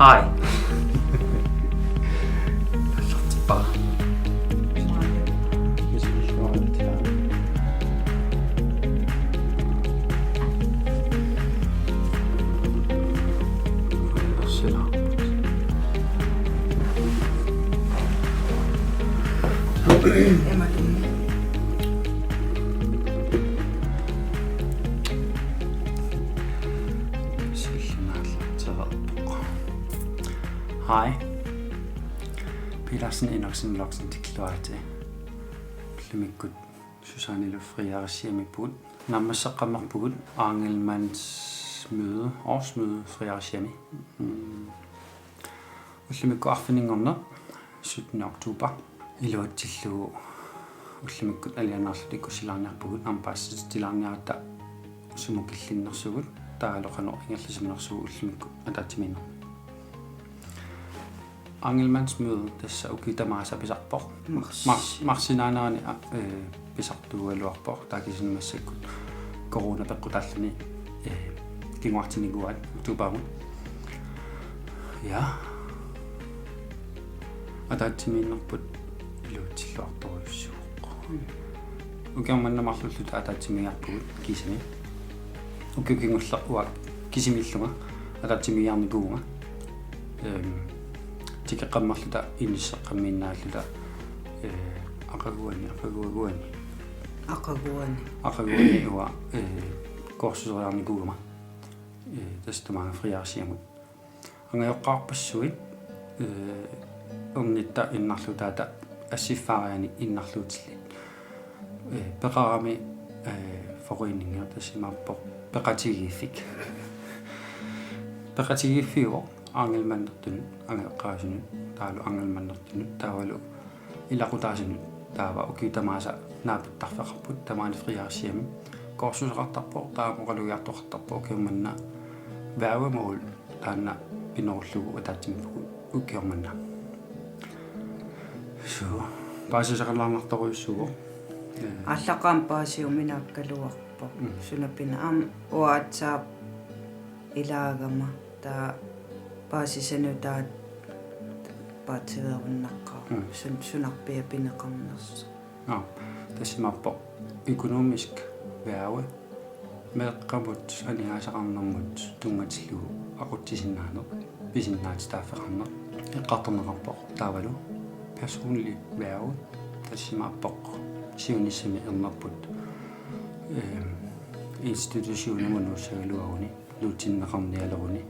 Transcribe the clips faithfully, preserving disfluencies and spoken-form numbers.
Hi. Hi. Petersen Enoksen Loksen tikilluaritsi. Ullumikkut Susannilu Frederiksiamiippugut. Naammasseqqammerpugut Angelmanns møde, årsmøde Frederiksiami. Mm. Ullumikkut arfininngorneq syttende oktober. Iluatsillugu ullumikkut alianaarluta ikkussilaarniarpugut, aamma paasisitsitilaarniaratta sumut killinnersugut, taavalu qanoq ingerlasimanersugut ullumikkut ataatsimiinnermi. Angelmanns møde tassa ukiut tamaasa pisarpoq. Mars. Mars, marsip naanerani, a, øh, pisartuugaluarpoq. Taava kisianni massakkut corona peqqutaalluni, øh, kinguartinnikuuaat oktoberimut. Ja. Ataatsimiinnerput iluatsilluartorujussuuvoq. Mm. Ukioq manna marluulluta ataatsimiigiarpugut kiisami. Ukioq kingulleq uanga kisimiillunga ataatsimiigiarnikuuvunga. Øhm, tikeqqammerluta inisseqqammiinnaalluta, øh, aqaguani, aqaguaguani. Aqaguani. Aqaguani uanga, øh, kursuseriarnikuugama. Øh, tassa tamaanga Frederiksiamut. Angajoqqaarpassuit, øh, ungitta innarlutaata assiffaariani innarluutillit. Øh, peqarami, øh, foreningi tassa imaappoq peqatigiiffik. Peqatigiiffiuvoq Angelmannertunut, angajoqqaasunut, taavalu Angelmannertunut, taavalu ilaqutaasunut, taava ukiut tamaasa naapittarfeqarput, tamaani Frederiksiami. Kursuseqartarpoq, taava oqalugiartoqartarpoq, ukioq manna Værgemål taanna pinerullugu ataatsimiippugut ukioq manna. Suu, paasisaqalaarnartorujussuuvoq. Øh. Aallaqqaammut paasiuminaakkaluarpoq. Mm. Suna pinnaq aamma uanga aatsaat ilaagama taava paasisanut taava paatsiveerunnaqqaarpoq. Mm. Sun-, sunarpiaq pineqarnersoq. Nå, tassa imaappoq økonomisk værge. Meeqqamut aningaasaqarnermut tunngatillugu aqutsisinnaaneq, pisinnaatitaaffeqarneq eqqartorneqarpoq, taavalu personlig værge, tassa imaappoq siunissami ernerput, øhm, institutionimut nuussagaluaruni, nuutsinneqarnialeruni,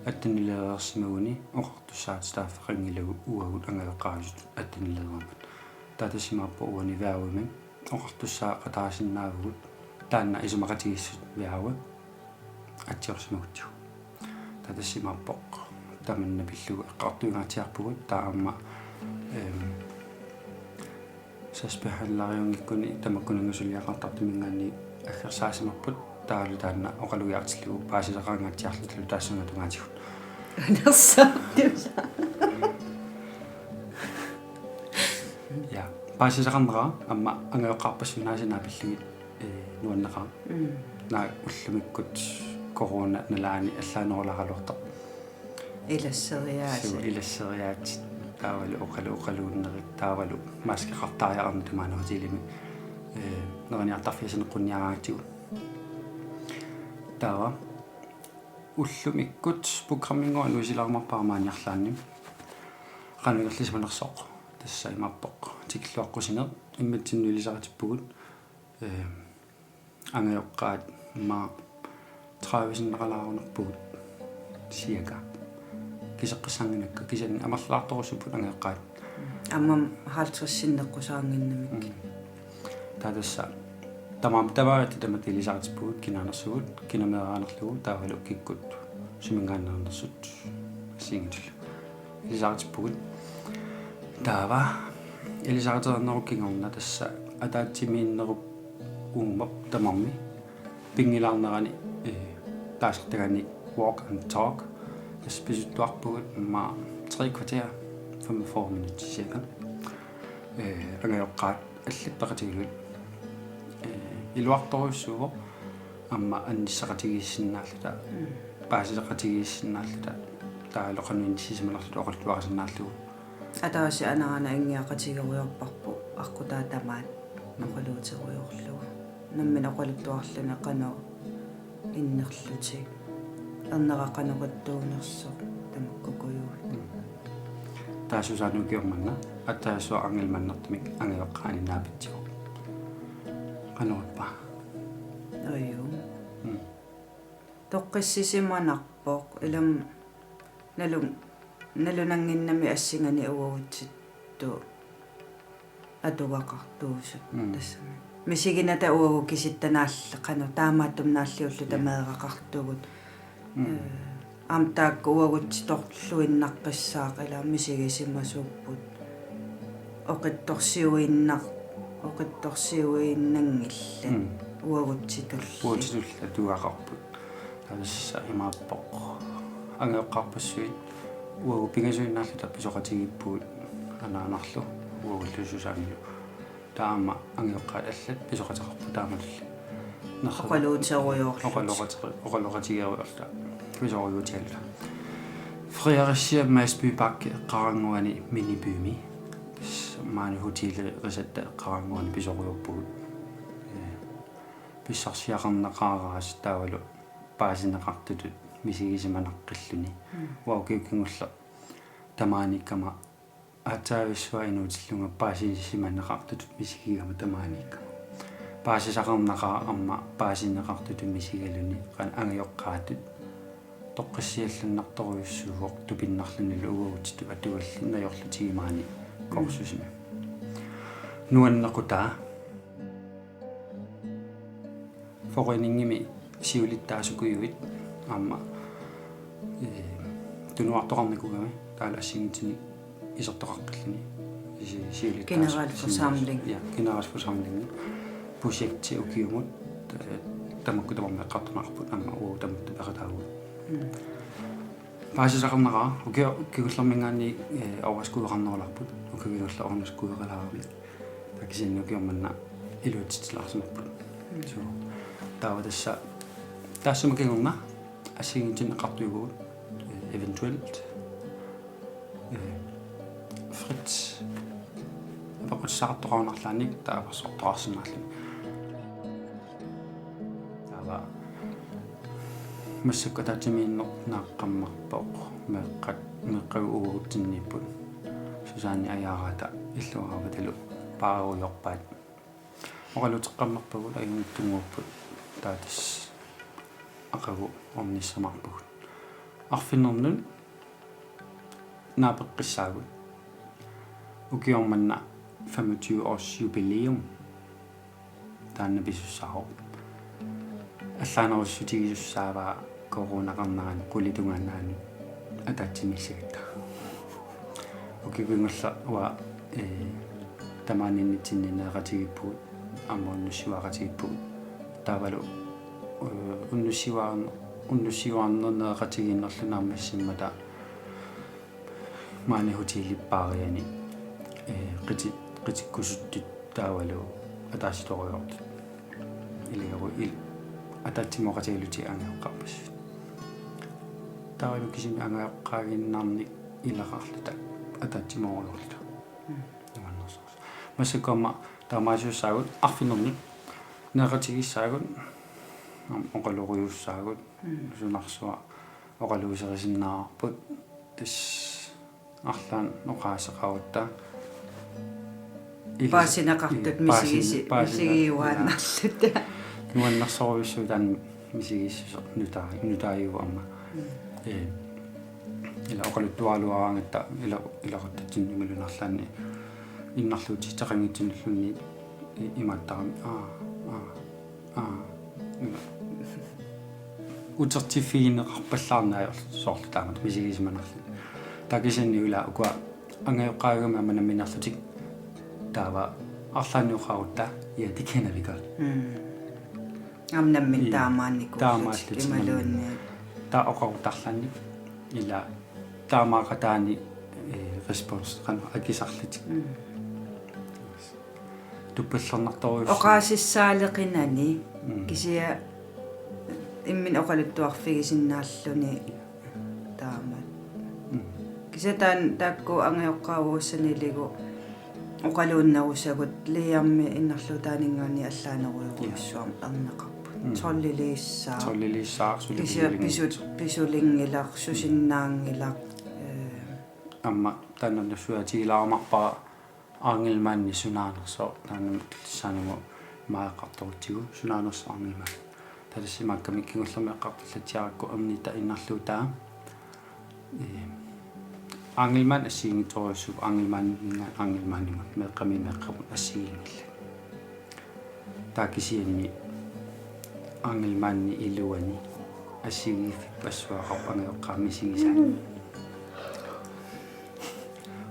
attenileereersimaguni oqartussaatitaaffeqanngilagut uagut angajoqqaasutut attenileeramut. Taava tassa imaappoq uani værgemi oqartussaaqataasinnaavugut, taanna isumaqatigiissut værge atsiorsimagutsigu. Taava tassa imaappoq tamanna pillugu eqqartuingaatsiarpugut, taava aamma, øhm, sagsbehandleriunngikkuni tamakkunannga suliaqartartuminngaanniit aggersaasimapput, taavalu taanna oqalugiartillugu paasisaqaangaatsiarlutillu taassuma tungaatigut. Anersaartusa. Ja, paasisaqarnera aamma angajoqqaarpassuit naasiinnaq pillugit, øh, nuanneqaaq. Mm. Naak ullumikkut corona nalaani allaanerulaaraluartoq. Ilasseriaasi. Suu, ilasseriaatsit, taavalu oqalu-, oqaluunnerit, taavalu maskeqartariaqarneq tamaani hotelimi, øh, neriniartarfiit saneqqunniaraangatsigu. Taava ullumikkut programminngooq nuisilaarmarpara maani arlaanni. Qanoq ingerlasimanersoq, tassa imaappoq tikilluaqqusineq, immitsinnut ilisaritippugut. Øh, angajoqqaat immaqa tredive sinneqalaarunarpugut cirka. Kiseqqissaannginnakku, kisianni amerlasoortorusuppugut angajoqqaat. Aamma halvtreds sinneqqusaannginnamik. Mm. Taava tassa tamaat, tamaat, tamaat ilisaritikkugut kinaanersugut, kina meeraanerlugu, taavalu kikkut suminngaanneernersut assigiinngitsullu ilisaritikkugut. Taava ilisariternerup kingorna tassa ataatsimiinnerup uuma tamarmi pinngilaarnerani, øh, taasartagaanni walk and talk. Tassa pisuttuarpugut aamma tre kvarter, femogfyrre minutter cirka. Øh, angajoqqaat allat peqatigalugit. Øh, iluartorujussuuvoq aamma anissaqatigiissinnaalluta, mm, paasisaqatigiissinnaalluta, taavalu qanoq inissisimanerlutit oqaluttuarisinnaallugu? Ataaseq anaana ingiaqatigerujoorparput aqqutaa tamaat oqaluuterujoorlugu. Nammineq oqaluttuarluni qanoq innerlutik. Ernera qanoq ittuunersoq tamakkuugujuit. Mm. Taava Susanne ukioq manna, ataasiarsuaq Angel Mannertumik angajoqqaani naapitsivoq. Qanoq ippa? Ajuu. Mm. Toqqissisimanarpoq, ilami nalu-, nalunannginnami assinganik uagutsittut atugaqartuusut. Mm. Tassami. Misiginata uagut kisitta naalli-, qanoq taamaattumik naalliulluta, ja, meeraqartugut. Mm. Ee, aamma taakku uagutsitorluinnaqqissaaq, ilaa, misigisimasuupput. Oqitsorsiuinnaq-, oqitsorsiuinnanngillat. Mm. Uagutsitulli. Uagutsitulli atugaqarput. Taava tassa imaappoq. Angajoqqaarpassuit uagut pingasuinnaalluta pisoqatigiippugut, anaanarlu uagullu Susannelu. Taava aamma angajoqqaat allat pisoqateqarput taamatulli. Nerre-, oqaluuterujoorluta. Oqaloqate-, oqaloqatigerujoorluta. Pisorujuutigaluta. Fredericia Masby Bak eqqarannguani Minibymi. Tassa maani hotelerisatta eqqarannguani pisorujoorpugut. Ee, pissarsiaqarneqaaraat taavalu paasineqartutut misigisimanaqqilluni. Mm. Uanga ukioq kingulleq tamaaniikkama aatsaavissuaq inuutillunga paasisimaneqartutut misigigama tamaaniikkama. Paasisaqarnaqaaq aamma paasineqartutut misigaluni qanoq angajoqqaatut toqqissiallannartorujussuuvoq tupinnarlunilu uagutsitut atugallit najorlutigit maani, mm, kursusimi. Nuannequtaa. Foreningimi siulittaasukujuit aamma, ee, tunuartoqarnikugami taavalu assigiinngitsunik isertoqaqqilluni si-, siulittaasukujuit. Generalforsamling. Ja, generalforsamling. Projekti ukiumut, ee, tamakku tamarmik eqqartorneqarput aamma uagut tamatta peqataavugut. Mm. Paasisaqarnaqaaq, ukioq kingullerminngaanniit, ee, overskudeqarnerulerput, ukioq kingulleq underskudeqalaarami. Taava kisianni ukioq manna iluatsitsilaarusimapput. Mm. So, taava tassa taassuma kingorna assigiinngitsunik eqqartuivugut, eh, eventuelt, eh, frit apeqqutissaartoqarunarlaanik taava apersortoqarsinnaalluni. Taava massakkut ataatsimiinneq naaqqammerpoq, meeqqat, meeqqagut uagutsinniipput. Susanne ajaaraata illuaravatalu paarerujoorpaat. Oqaluuteqqammerpagut, ajunngitsunnguupput, taava tassa aqagu ornissamaarpugut. Arfineq-marlunut naapeqqissaagut. Ukioq manna femogtyve års jubilæum. Taanna pisussaavoq. Allaanerussutigisussaavat coronaqarnerani qulit tungaannaanut ataatsimiissagatta. Ukioq kingulleq uanga, ee, tamaaniinnitsinni nereqatigiippugut, aamma unnussiuaqatigiippugut. Taavalu, ee, unnussiuarn-, unnussiuarneq nereqatigiinnerlu naammassimmata maani hotelip baariani, ee, qiti-, qitikkusuttut taavalu ataasiartorujortut. Ilagaru il-, ataatsimooqatigalutik angajoqqaarpassuit. Taavalu kisimi angajoqqaaginnarnik ilaqarluta ataatsimoorujoorluta. Mm. Nuannersorsuaq. Massakkut aamma taamaaliussaagut arfineq-marlunut nereqatigiissaagut, aamma oqalorujussaagut, mm, sunarsuaq oqaluuserisinnaarput, tassa arlaannik oqaaseqarutta. Ilis-, paasineqartut, ii, misigisi-, paasine-, paasine-, misigiuaannarluta. Nuannersorujussuuvoq taanna misigissuseq nutaa-, nutaajuvoq aamma. Mm. Ee, ila oqaluttuaraluaraangatta ila-, ilaquttatsinni imaluunniit arlaanni innarluutitseqanngitsunulluunniit i-, imaattarami. Aa, aa. Aa, ima. Utertiffigineqarpallaarneq ajorluta soorlu taamatut misigisimanarluni. Taava kisianni ila ukua angajoqqaagami aamma nammineerlutik taava arlaannik oqarutta, ja, det kender vi godt. Mm. Aamma nammineq, ii, taamaannikuullutik taamaallutik imaluunniit. Taava oqarutta arlaannik ila taamaaqataani, ee, respons qanoq akisarlutik. Mm. Tuppallernartorujussuuvoq. Oqaasissaaleqinani, mm, kisianni imminut oqaluttuarfigisinnaalluni taama. Satan taakku angajoqqaat uagut saniligu oqaluunnerusagut Liammi innarluutaaninngaanniit allaanerujorujussuarmik erneqarput. Mm. Tolliliissaaq. Tolliliissaaq, suli kisianni pisulinngilaq. Pisu-, pisulinngilaq, susinnaanngilaq. Ee. Aamma taanna nassuiaatigilaarumaarpara Angelmandi sunaanersoq, taanna tullissaanimut maaqqartorutsigu, sunaanersoq Angelmand. Taava tassa imaakkami kingullermi eqqartullatsiarakku ernitta innarluutaa. Ee, Angelmand assigiinngitsorujussuuvoq Angelmandinngaanniit Angelmandimut, meeqqamiit meeqqamut assigiinngillat. Taava kisianni Angelmandi iluani assigiiffik passuaqarpoq angajoqqaat misigisaat.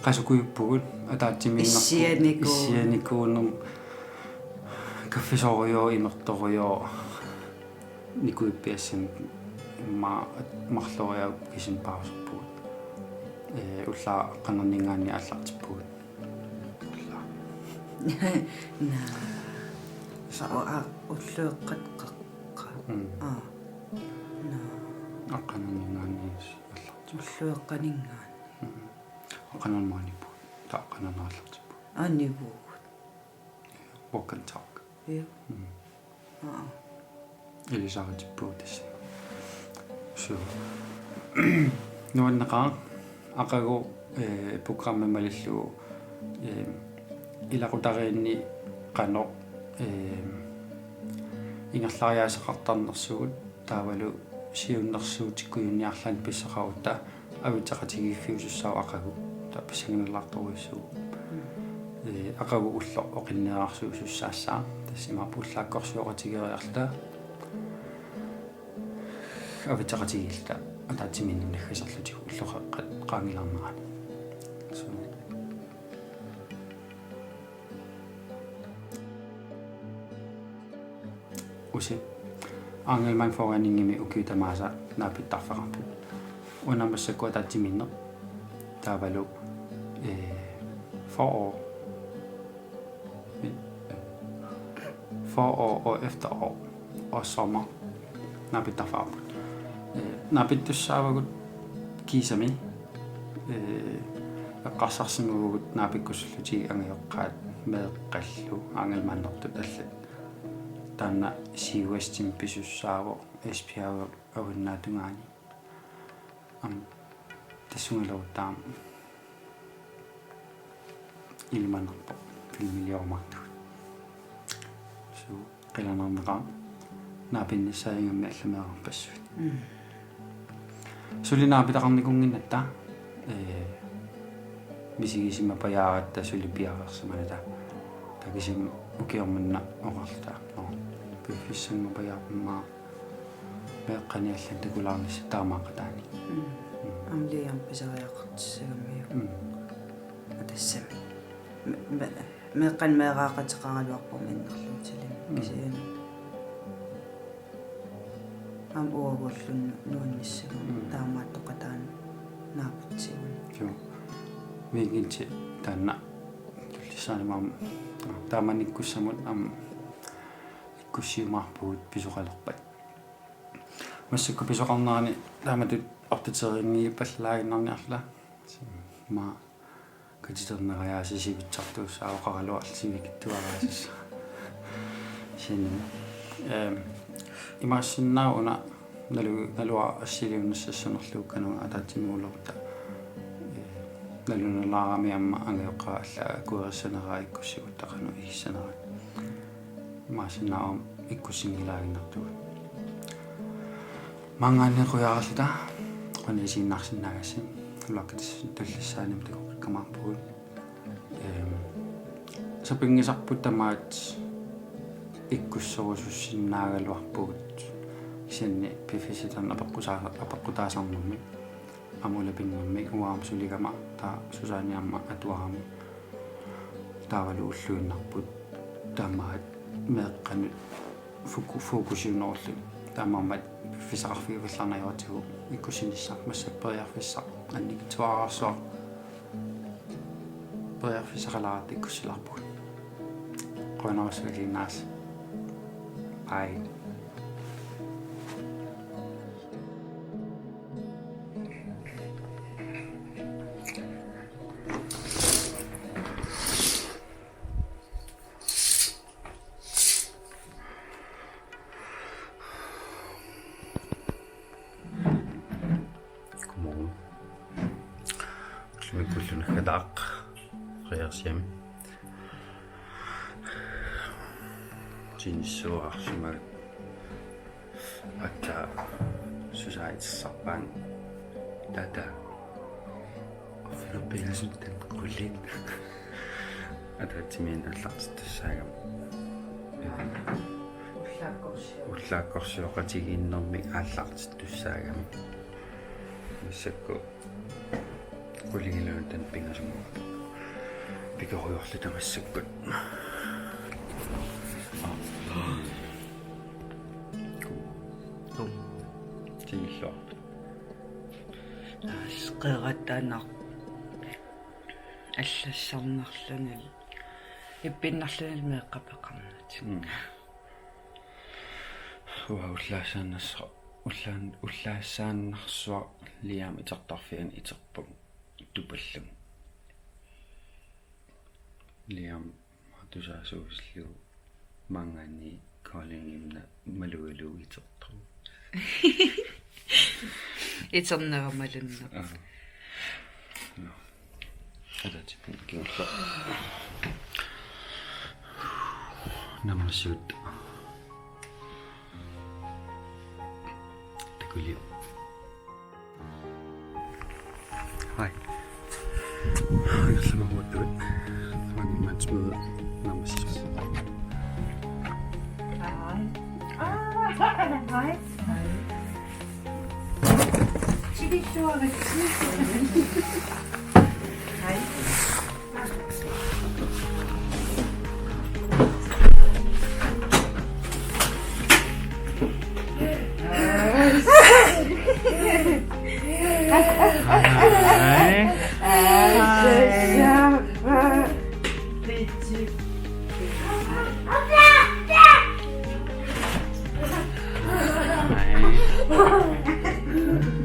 Qasukujuppugut ataatsimiinnerput. Issianiku-, issianikuunermut kaffisorujuk, imertorujuk, nikujuppiassanik immaqa marloriaapput, kisianni pauserpugut. Ee, ullaaq aqqanerninngaanniit aallartippugut. Ullaaq. Naa. Sa-, o-, a-, ullueqqat qeqqa. Mm. Aa. Naa. Aqqanerninngaanniit aallartippugut. Ullueqqaninngaanniit. Mm. Aqqanermut anippugut. Taava aqqanermut aallartippugut. Anippugut. Walk and talk. Ja. Mm. Aa. Ilisaritipput tassa. So. Nuanneqaaq aqagu, eh, programmi malillugu, eh, ilaqutariinni qanoq, eh, ingerlariaaseqartarnersugut taavalu siunnersuutikkujunniarlaannik pissaqarutta avitseqatigiiffiusussaavoq aqagu. Taava pissanganalaartorujussuuvoq. Mm. Ee, aqagu ulloq oqinnerarsuusussaassaaq. Tassa imaappoq ullaakkorsioqatigeeriarluta avitseqatigiilluta ataatsimiinneq naggaserlutigu ulloqeqqat qaangilaarnerani. So. Usi. Angelmand Foreningimi ukiut tamaasa naapittarfeqarput. Una massakkut ataatsimiinneq. Taavalu, eh, fyrre år. Fyrre år og efter år. Og sommer. Naapittarfeqarput. Eh, naapittussaavagut kiisami. Eh, eqqarsarsimavugut naapikkusullutigit angajoqqaat meeqqallu Angelmandertut allat. Taanna Sydvestimi pisussaavoq Esbjerg avannaata tungaani. Aamma tassungalu taama ilimanarpoq filmiliormartugut. So, qilanaarneqaaq naapinnissaat ingammik allameerarpassuit. Mm. Suli naapitaqarnikuunnginnatta, ee, misigisimapajaaratta suli piareersimanata. Taava kisianni ukioq manna oqarluta. Nå, piffissangapajaarput immaqa meeqqani allanut takulaarnissaq taamaaqataanik. Mm. Mm. Aamma Liam pisariaqartissagamiuk. Mm. Atassami. Me-, me-, meeqqanik meeraaqateqaraluarpoq innarluutilimmik. Mm. Kisianni aamma uaguulluni nuannissagami. Mm. Taamaattoqataanut naapitsigut. Joo. Weekend taanna tullissaani aamma taamanikkussamut aamma ikkussiumaarpugut pisoqalerpat. Massakkut pisoqarnerani taamatut opdaterinngiippallaaginnarniarluta. Immaqa katiterneq aasiit sivitsartuussaavoq, oqaraluarluta sivikitsuaraassaaq. Kisianni, ehm, imaassinnaavoq una nalu-, naluara assiliunissassanerlugu kanunga ataatsimiigiulerutta. Ee, nalunalaarami aamma angajoqqaat allaat akuerissanerai ikkussigutta qanoq igissanerat. Imaassinnaavoq ikkussinngilaannartugut. Maanngaanniit qujaarluta, qujanaq isiginnaarsinnaagassi, ulakkatissat tullissaanut takoqqikkumaarpugut. Ehm, sapinngisarput tamaat ikkussorusussinnaagaluarpugut. Kisianni piffissaq taanna apeqqusaa-, apeqqutaasarnermi. Aamma ulapinnermi uanga suligama taava Susanne aamma atuarami. Taavalu ulluinnarput tamaat meeqqanut foku-, fokusiunerulluni. Taamaammat piffissaqarfigivallaarneq ajoratsigu ikkussinissaq massakkut periarfissaq annikitsuararsuaq. Periarfissaqalaaratta ikkussilaarpugut. Qujanarsuaq isiginnaarassi. Bye. Jam. Sinsuarsimal. Atta susaitsisarpaanga. Tata. Filippiinasut qulit. Ataatsimiinneq aallartittussaagami. Ullaakkorsiu-, ullaakkorsioqatigiinnermik aallartittussaagami. Massakkut qulingiluunut taanna pingasunngorpoq. Pikorujoorluta massakkut. Tum. Tingilluarpoq. Taas qeqataanaq allassarnerluni. Ippinnarluni meeqqat peqarnatik. Mm. Uanga ullaassaannarsu-, ullaan-, ullaassaannarsuaq Liam itertarfiani iterpunga tupallunga. Liam tusaasuusillugu maanngaanniit Koldingimut malugalugu itertoq. Iternera malunnarpoq. Aa. Nå. Ataatsip kingulleq. Nammasigut. Takuliuk. Hej. Hej, så må du. Mange mandsmøde. Nammasigut. Hej. Ah, hej. Hej. Hej. Hej. Hej. Hej.